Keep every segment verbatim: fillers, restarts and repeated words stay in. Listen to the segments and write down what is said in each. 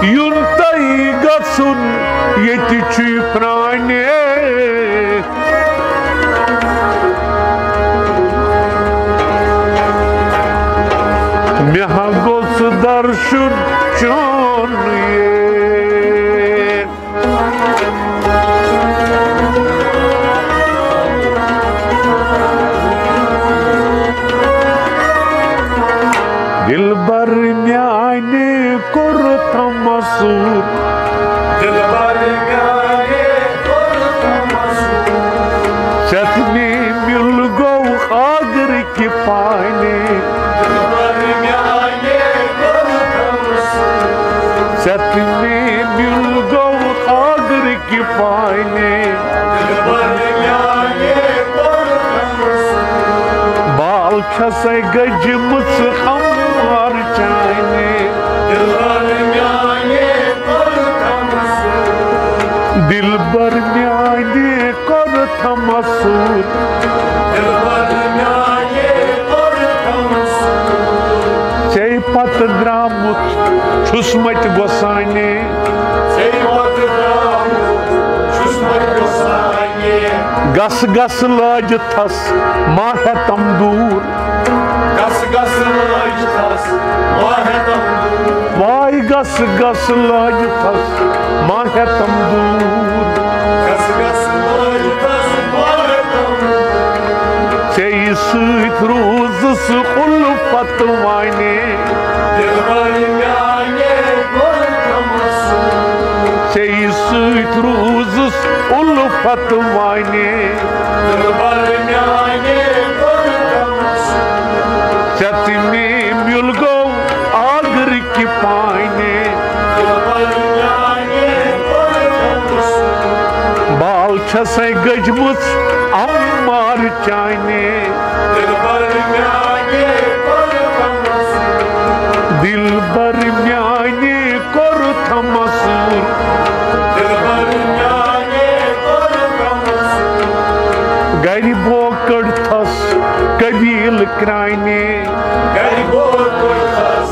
یُن تۄہہِ گژھُن ییٚتہِ چھُے پرٛانہِ۔ مےٚ ہا گوٚژھ درشُن چون یے۔ دلبر میانہِ کوٚرتھم مسوٗر۔ دلبر میانہِ کوٚرتھم مسوٗر۔ ژےٚ تہٕ مےٚ مِل گوٚو آگرٕکہِ پانہِ۔ دلبر میانہِ کوٚرتھم مسوٗر۔ ژےٚ تہٕ مےٚ مِل گوٚو آگرٕکہِ پانہِ۔ دلبر میانہِ کوٚرتھم مسوٗر۔ بال چھسے گٔجمٕژ ہموار چانہِ۔ دلبر میانہِ کوٚرتھم مسوٗر۔ دلبر میانہِ کوٚرتھم مسوٗر۔ دلبر میانہِ کوٚرتھم مسوٗر۔ ژے پتہٕ درامُت چھُس متہِ گۄسانہِ۔ ژے پتہٕ درامُت چھُس متہِ گۄسانہِ۔ گس گس لٲجتھس ما ہٮ۪تم دوٗر۔ گس گس لٲجتھس ما ہٮ۪تم دوٗر۔ واے گس گس لٲجتھس ما ہٮ۪تم دوٗر۔ گس گس لٲجتھس ما ہٮ۪تم دوٗر۔ ژے سۭتۍ روٗزٕس اُلفت وانہِ۔ دلبر میانہِ کوٚرتھم مسوٗر۔ ژے سۭتۍ روٗزٕس اُلفت وانہِ۔ دلبر میانہِ کوٚرتھم مسوٗر۔ ژےٚ تہٕ مےٚ مِل گوٚو آگرٕکہِ پانہِ۔ دلبر میانہِ کوٚرتھم مسوٗر۔ بال چھسے گٔجمٕژ عمار چانہِ۔ دلبر میانہِ کوٚرتھم مسوٗر۔ دلبر میانہِ کوٚرتھم مسوٗر۔ دلبر میانہِ کوٚرتھم مسوٗر۔ گرِ بوکڑتھس قبیٖل کرانہِ۔ گرِ بوکڑتھس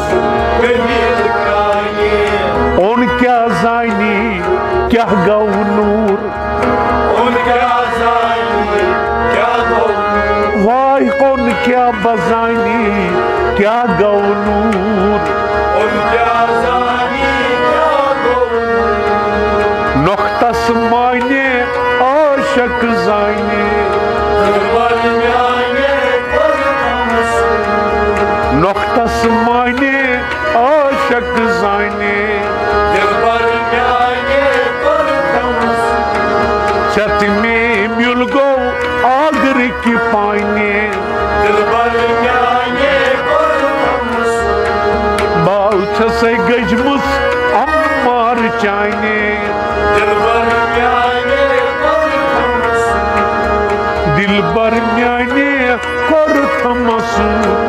قبیٖل کرانہِ۔ اوٚن کیٛاہ زانی کیٛاہ گوٚو نوٗر۔ اوٚن کیٛاہ زانی کیٛاہ گوٚو نوٗر۔ واے اوٚن کیٛاہ بزانی کیٛاہ گوٚو نوٗر۔ اوٚن کیٛاہ زانی کیٛاہ گوٚو نوٗر۔ نۄختس مانہِ عاشق زانہِ۔ دلبر میانہِ کوٚرتھم مسوٗر۔ نۄختس مانہِ عاشق زانہِ۔ دلبر میانہِ کوٚرتھم مسوٗر۔ ژےٚ تہٕ مےٚ مِل گوٚو آگرٕکہِ پانہِ۔ دلبر میانہِ کوٚرتھم مسوٗر۔ بال چھسے گٔجمٕژ عمار چانہِ۔ دلبر میانہِ کوٚرتھم مسوٗر۔ دلبر میانہِ کوٚرتھم مسوٗر۔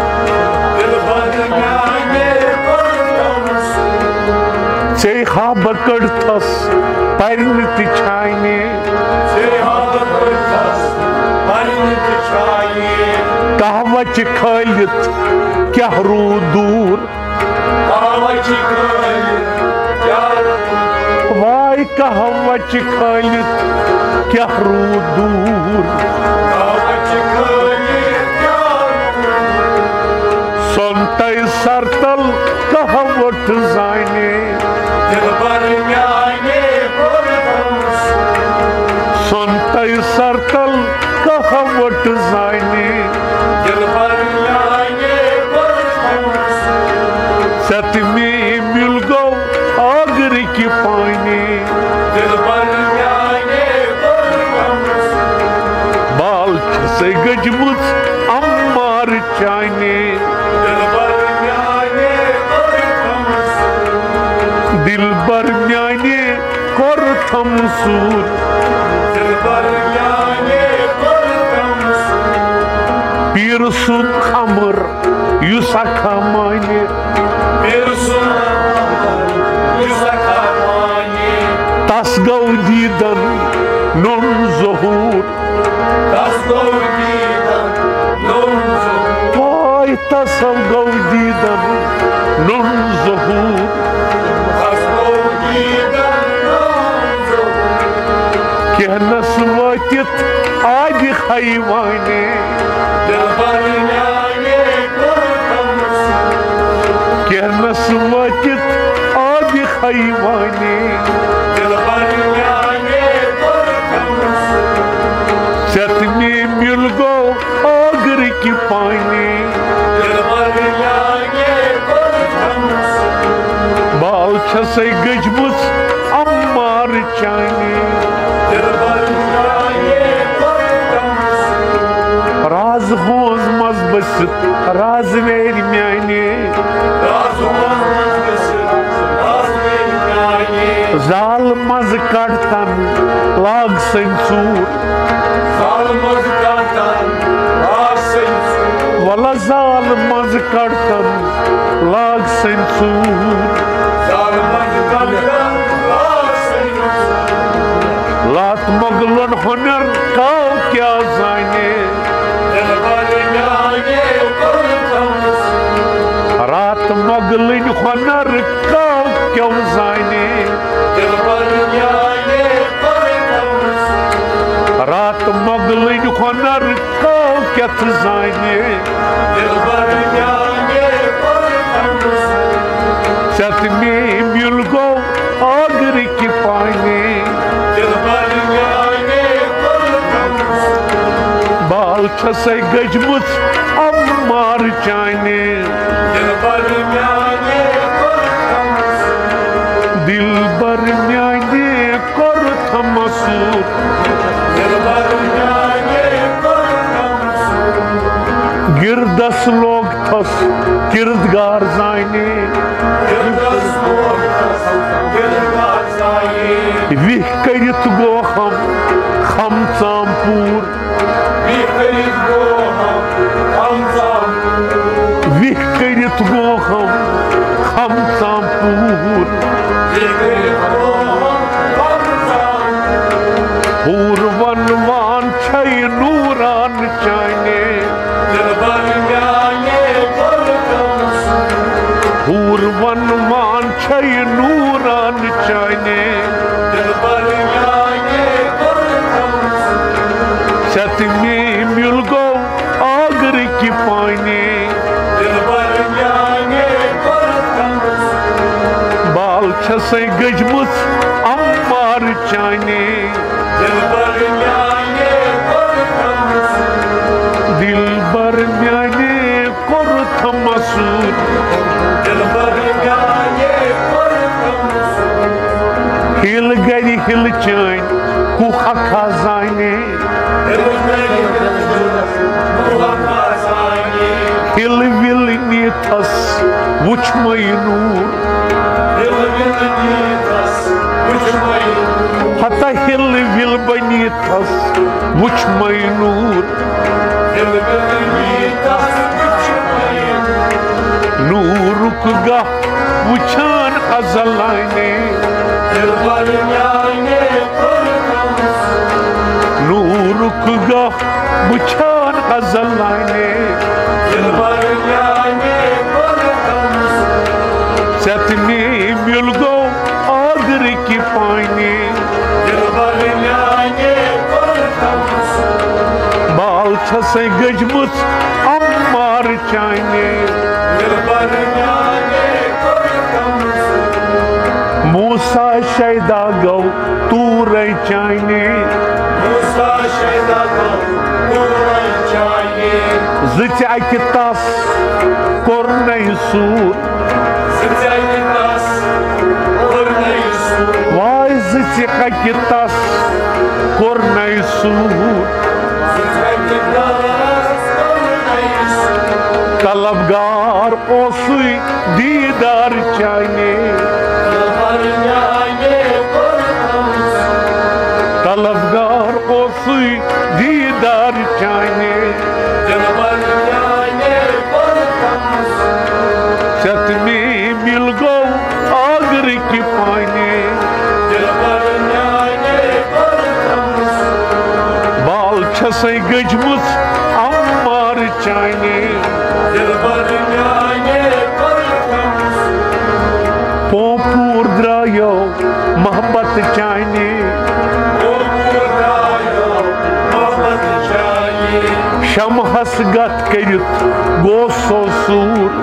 دلبر میانہِ کوٚرتھم مسوٗر۔ ژے ہابہٕ کٔڑتھس پرنہِ تہِ چھانہِ۔ ژے ہابہٕ کٔڑتھس پرنہِ تہِ چھانہِ۔ قہوہ چہِ کھٲلِتھ کیٛاہ روٗد دوٗر۔ قہوہ چہِ کھٲلِتھ کیٛاہ روٗد۔ واے قہوہ چہِ کھٲلِتھ کیٛاہ روٗد دوٗر۔ قہوہ چہِ کھٲلِتھ کیٛاہ روٗد۔ سۄنتَے سرتل قہوٹھ زانہِ۔ دلبر میانہِ کوٚرتھم مسوٗر۔ سۄنتَے سرتل قہوٹھ زانہِ۔ دلبر میانہِ کوٚرتھم مسوٗر۔ ژےٚ تہٕ مےٚ مِل گوٚو آگرٕکہِ پانہِ۔ دلبر میانہِ کوٚرتھم مسوٗر۔ بال چھسے گٔجمٕژ عمار چانہِ۔ دلبر میانہِ کوٚرتھم مسوٗر۔ دلبر میانہِ کوٚرتھم مسوٗر۔ دلبر میانہِ کوٚرتھم مسوٗر۔ پیٖر سُنٛد خمر یُس اکھا مانہِ۔ پیٖر سُنٛد خمر یُس اکھا مانہِ۔ تس گوٚو دیٖدن نوٚن ظہوٗر۔ تس گوٚو دیٖدن نوٚن ظہوٗر۔ واے تس گوٚو دیٖدن نوٚن ظہوٗر۔ تس گوٚو حیوانی۔ دلبر میانہِ کوٚر تمس۔ کینس وٲتِتھ آبِ حیوانی۔ دلبر میانہِ کوٚر تمس۔ ژےٚ تہٕ مے مِل گوٚو آگرٕکہِ پانی۔ دلبر میانہِ کوٚر تمس۔ بال چھسے گٔجمٕژ عمار چانی۔ دلبر میانہِ کوٚر تمس۔ راز ہوز منٛز بٔسِتھ راز ویرِ میانہِ۔ راز ہوز منٛز بٔسِتھ راز ویرِ میانہِ۔ زال منٛز کڑتن لاگ سٕنٛدۍ ژوٗر۔ زال منٛز کڑتن لاگ سٕنٛدۍ ژوٗر۔ وَلہٕ زال منٛز کڑتن لاگ سٕنٛدۍ ژوٗر۔ زال منٛز کڑتن لاگ سٕنٛدۍ ژوٗر۔ لات مۄغلن ہُنر کاو کیٛاہ زانہِ۔ دلبر میانہِ کوٚر تمس۔ رات مۄغلٕنۍ ہۄنر کاو کیٛاہ زانہِ۔ دلبر میانہِ کوٚر تمس۔ رات مۄغلٕنۍ ہۄنر کاو کیٛاہ زانہِ۔ دلبر میانہِ کوٚر تمس۔ ژےٚ تہٕ مے مِل گوٚو آگرٕکہِ پانی۔ دلبر میانہِ کوٚر تمس۔ بال چھسے گٔجمٕژ عمار چانی۔ دلبر میانہِ کوٚر تمس۔ دلبر میانہِ کوٚر تمس۔ دلبر میانہِ کوٚر تمس۔ گردس لوگ تس کردگار زانی۔ ویہ کٔرِتھ گوٚو ہم، ہم ژام پوٗر۔ ویہ کٔرِتھ گوٚو ہم، ہم ژام پوٗر۔ حور ونوان چھے نوران چانے۔ دلبر میانے کوٚر تمس۔ حور ونوان چھے نوران چانے۔ دلبر میانے کوٚر تمس۔ ژےٚ تہٕ مے مِل گوٚو آگرٕکہِ پانی۔ دلبر میانے کوٚر تمس۔ بال چھسے گٔجمٕژ عمار چانے۔ دلبر میانے کوٚر تمس۔ دلبر میانے کوٚر تمس۔ دلبر میانے کوٚر تمس۔ ہِل گرِ ہِل چٲنۍ کوٗ اکھا زانے۔ ہِل وِل نیٖتھس وُچھ مَے نوٗر۔ ہتا ہِل وِل بنیٖتھس وُچھ مَے نوٗر۔ نوٗرُک گاہ وُچھان ازل آنے۔ دلبر میانے کوٚر تمس۔ نوٗرُک گاہ وُچھان ازل آنے۔ دلبر میانے کوٚر تمس۔ ژےٚ تہٕ مے مِل گوٚو آگرٕکہِ پانی۔ دلبر میانے کوٚر تمس۔ بال چھسے گٔجمٕژ عمار چانے۔ دلبر میانے کوٚر تمس۔ موسیٰ شیدا گوٚو توٗرے چانے۔ موسیٰ شیدا گوٚو توٗرے چانے۔ زٕ ژِ اکہِ تس کوٚر نے سوٗر۔ زٕ ژِ اکہِ تس کوٚر نے سوٗر۔ واے زٕ ژِ اکہِ تس کوٚر نے سوٗر۔ زٕ ژِ اکہِ تس کوٚر نے سوٗر۔ طلبگار اوسُے دیٖدار چانے۔ دلبر میانے کوٚر تمس۔ طلبگار اوسُے دیٖدار چانے۔ دلبر میانے کوٚر تمس۔ ژےٚ تہٕ مے مِل گوٚو آگرٕکہِ پانی۔ دلبر میانے کوٚر تمس۔ بال چھسے گٔجمٕژ عمار چانے۔ دلبر میانے کوٚر تمس۔ پوپوٗر درٛایو محبت چانے۔ پوپوٗر درٛایو محبت چانے۔ شمعس گتھ کٔرِتھ گوٚو سوٚسوٗر۔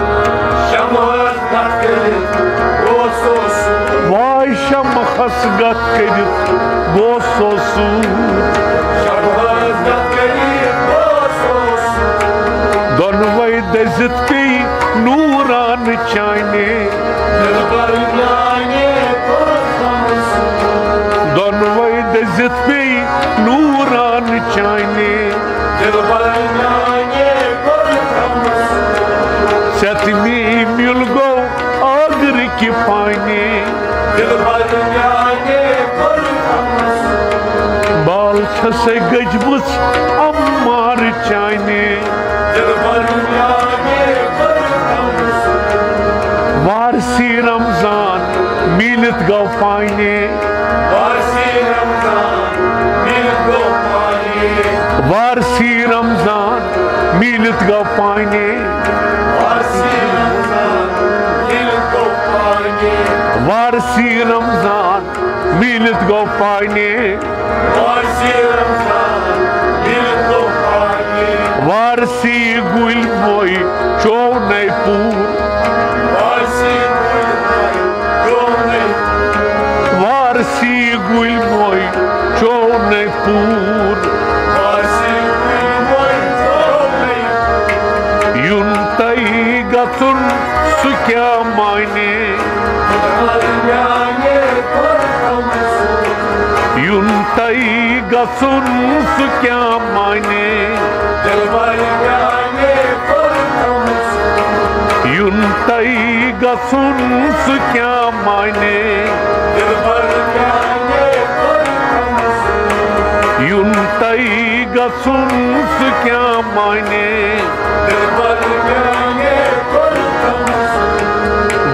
شمعس گتھ کٔرِتھ گوٚو سوٚسوٗر۔ واے شمعس گتھ کٔرِتھ گوٚو سوٚسوٗر۔ شمعس گتھ کٔرِتھ گوٚو سوٚسوٗر۔ دۄنوَے دٔزِتھ پیٚیہِ نوٗران چانہِ۔ دِلبر میانہِ کوٚر تمسوٗر۔ دۄنوَے دٔزِتھ پیٚیہِ نوٗران چانہِ۔ دِلبر میانہِ کوٚر تمسوٗر۔ ژےٚ تہٕ مے مِل گوٚو آگرٕکہِ پانہِ۔ دِلبر میانہِ کوٚر تمسوٗر۔ بال چھسے گٔجمٕژ عمار چانہِ۔ دِلبر میانہِ کوٚر تمسوٗر۔ وارسی رمضان میٖلِتھ گوٚو پانہِ۔ وارسی رمضان میٖلِتھ گوٚو پانہِ۔ وارسی رمضان میٖلِتھ گوٚو پانہِ۔ وارسی رمضان میٖلِتھ گوٚو پانہِ۔ وارسی رمضان میٖلِتھ گوٚو پانہِ۔ وارسی رمضان میٖلِتھ گوٚو پانہِ۔ وارسی گُلۍ موے چونے پوٗر۔ وارسی گُلۍ موے چونے پوٗر۔ وارسی گُلۍ موے چونے پوٗر۔ وارسی گُلۍ موے چونے پوٗر۔ یُن تۄہہِ گژھُن سُہ کیٛاہ مانہِ؟ یُن تۄہہِ گژھُن سُہ کیٛاہ مانہِ؟ یُن تۄہہِ گژھُن سُہ کیٛاہ مانہِ؟ یُن تۄہہِ گژھُن سُہ کیٛاہ مانہِ؟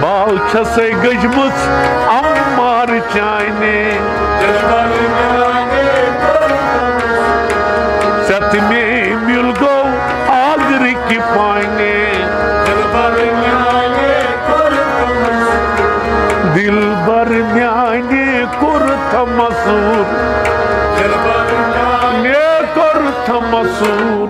بال چھسے گٔجمٕژ عمار چانہِ۔ ژےٚ تہٕ مے مِل گوٚو آگرٕکہِ پانہِ۔ دِلبر میانہِ کوٚر تمسوٗر۔ مےٚ کوٚر تمسوٗر۔